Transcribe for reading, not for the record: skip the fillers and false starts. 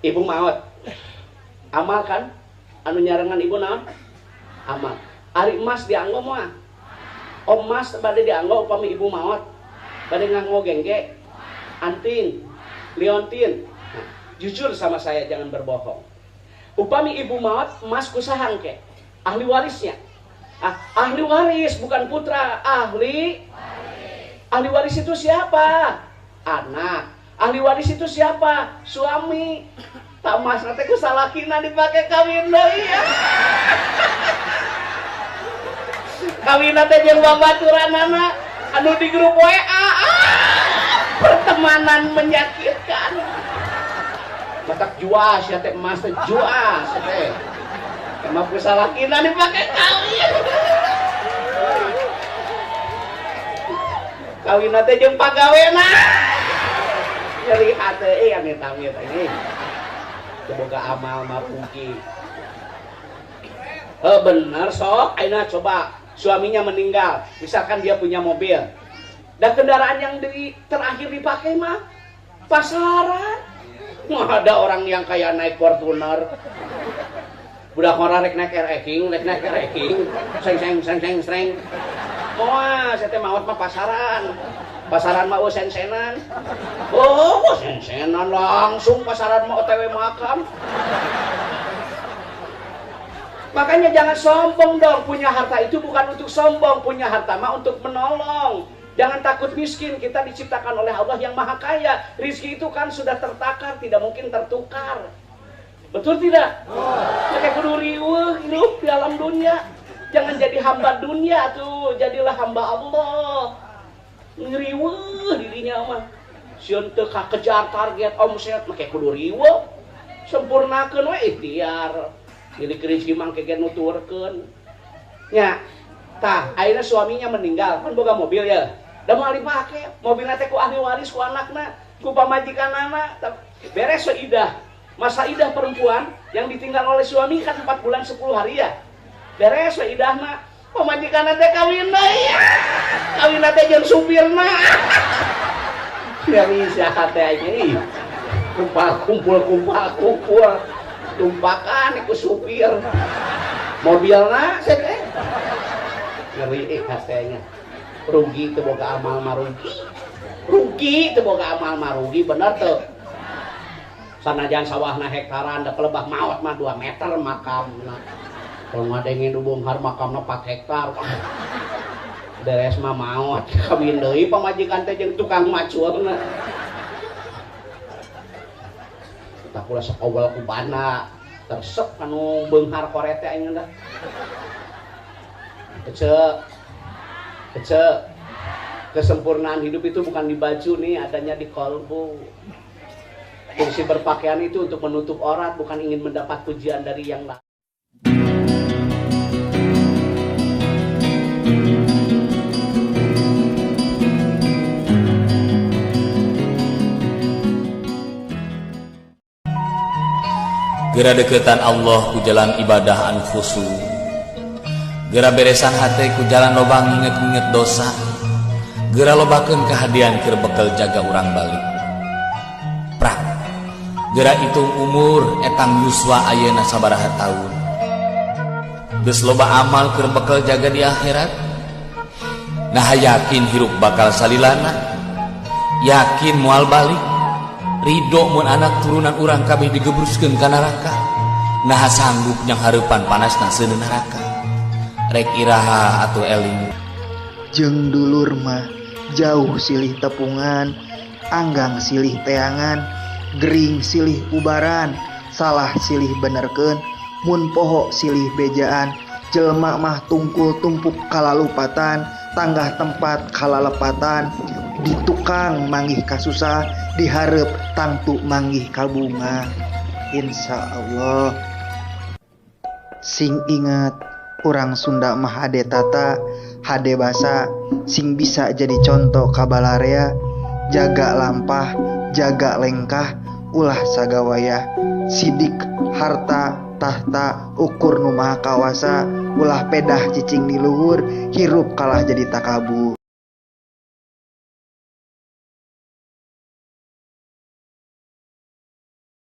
Ibu maot. Amal kan? Anu nyarengan ibu naon? Amal. Ari emas dianggo moal? Emas bade dianggo upami ibu maot. Bade nganggo gengge, anting, liontin. Nah, jujur sama saya, jangan berbohong. Upami ibu maot, emas kusaha engke? Ahli warisnya. Ah, ahli waris bukan putra, ahli waris. Ahli waris itu siapa? Anak. Ahli waris itu siapa? Suami. Tak mas nanti ku salakina dipake kawin deui ya. Kawin teh jeung babaturanana anu di grup WA. Ah, pertemanan menyakitkan. Matak juas ya teh emas teh juas teh. Emang ku salakina dipake kawin. Kawin teh jeung pagawena. Nyeri hate amit-amit ini. Boga amal mah rugi. Bener sok, ayeuna coba suaminya meninggal, misalkan dia punya mobil. Dan kendaraan yang terakhir dipakai mah pasaran. Wah, ada orang yang kayak naik Fortuner. Budak ora rek naik RX-ing, rek naik RX-ing, seng seng seng seng seng. Moal, saya teh maot mah pasaran. Pasaran mah sen-senan. Oh, sen-senan langsung pasaran mah OTW makam. Makanya jangan sombong dong. Punya harta itu bukan untuk sombong, punya harta mah untuk menolong. Jangan takut miskin, kita diciptakan oleh Allah yang Maha Kaya. Rizki itu kan sudah tertakar, tidak mungkin tertukar. Betul tidak? Pakai kudu riweuh hidup di alam dunia. Jangan jadi hamba dunia tuh, jadilah hamba Allah. Ngeriweuh dirinya mah. Sieun teu kakejar target omset make kudu riweuh. Sempurnakeun we ikhtiar. Milik rezeki mah ge nuturkeun. Nya, tah ayeuna suaminya meninggal, kan boga mobil ya. Da moal dipake, mobilna teh ku ahli waris ku anakna, ku pamajikanana. Beres we idah. Masa idah perempuan yang ditinggal oleh suami kan 4 bulan 10 hari ya. Beres we idahna. Pamajikanna teh kawin deui. Kawin teh jeung supirna. Nyeri saha teh aing. Kumpul kumpul kumpul kumpul. Tumpakan ku supir. Mobilna saya teh. Ngeri hatenya. Rugi teu boga amal mah rugi. Rugi teu boga amal mah rugi bener teu. Sanajan sawahna hektaran da pelebah maot mah 2 meter makamna. Kalau ngadengin nu beunghar makamna 4 hektar. Beres mah maot kawin deui pamajikan teh jeung tukang maculna. Tah kula sakowel ku bana tersep anu beunghar korete aing dah. Ece. Ece. Kesempurnaan hidup itu bukan di baju nih, adanya di kolbu. Fungsi berpakaian itu untuk menutup aurat, bukan ingin mendapat pujian dari yang lain. Gera deketan Allah ku jalan ibadah anu khusyuk. Gera beresan hate ku jalan loba nginget-nginget dosa. Gera lobakeun kahadian keur bekel jaga urang balik. Prak. Gera hitung umur etang yuswa ayeuna sabaraha taun. Geus loba amal keur bekel jaga di akhirat. Nah yakin hirup bakal salilana. Yakin moal balik. Ridho mun anak turunan urang kabeh digebruskeun ka neraka. Nah sanggup nyanghareupan panasna seuneu neraka. Rek iraha atuh eling. Jeung dulur mah jauh silih tepungan, anggang silih teangan, gering silih ubaran, salah silih benerkeun, mun poho silih bejaan, jelema mah tungkul tumpuk kalalupatan, tanggah tempat kalalepatan, di tukang manggih kasusah, dihareup tangtu manggih kabunga. Insya Allah. Sing ingat urang Sunda mah hade tata, hade basa, sing bisa jadi contoh kabalarea, jaga lampah, jaga lengkah, ulah sagawayah, sidik harta tahta ukur nu maha kawasa, ulah pedah cicing di luhur, hirup kalah jadi takabur.